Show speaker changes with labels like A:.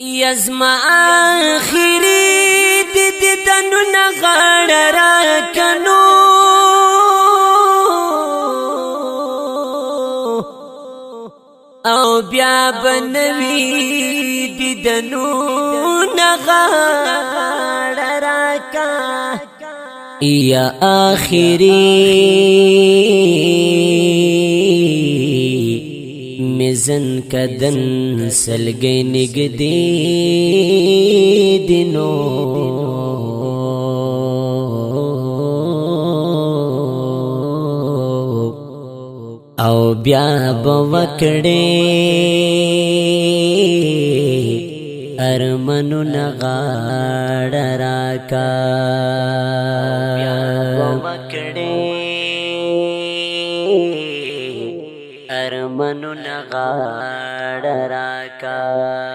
A: یزما اخری د ددنو غاړه را کنو، او بیا بنوي ددنو غاړه را کا. یا اخری مزن کدن سلګي نګدي دینو، او بیا به وکړې ارمنو نغاړه راکا، بیا به وکړې ارمنو نغاړه راکا.